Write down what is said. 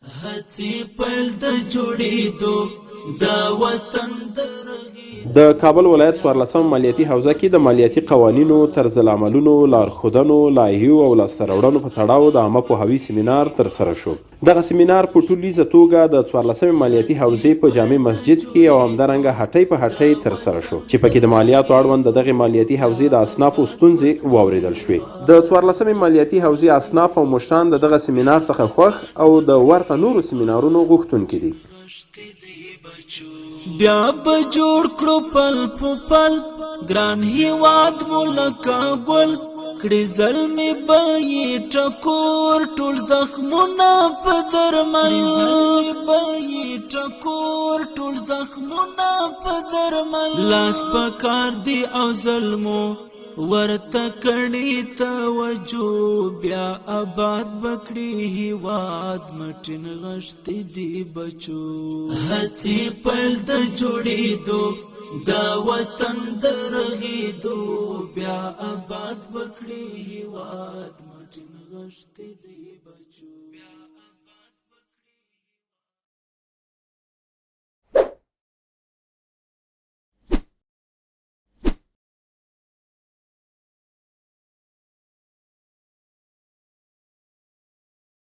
هڅې پل د جوړېدو د وطن د د کابل ولایت څوارلسمه مالیاتي حوزه کې د مالیاتي قوانینو، طرزالعملونو، لارښودنو، لایحو او لاسته راوړنو په تړاو د عامه پوهاوي سیمینار ترسره شو. دغه سیمینار په ټولیزه توګه د څوارلسمې مالیاتي حوزې په جامع مسجد کې او همدارنګه هټۍ په هټۍ ترسره شو، چې پکې د مالیاتو اړوند د دغې مالیاتي حوزې د اصنافو ستونزې واورېدل شوې. د څوارلسمې مالیاتي حوزې اصناف او مشران د دغه سیمینار څخه خوښ او د ورته نورو سیمینارونو غوښتونکي دي. بیا به جوړ کړو پل په پل ګران هیواد مو لکه ګل کړي، زلمی به یې ټکور ټول زخمونه په درمل، به یې ټکور ټول زخمونه په درمل. لاس په کار دی او زلمو ورته کړي توجه، بیا آباد بکړي هیواد مټین غشتي دی بچو. هڅې پل د جوړېدو د وطن د رغېدو، بیا آباد بکړي هیواد مټین غشتي دی بچو.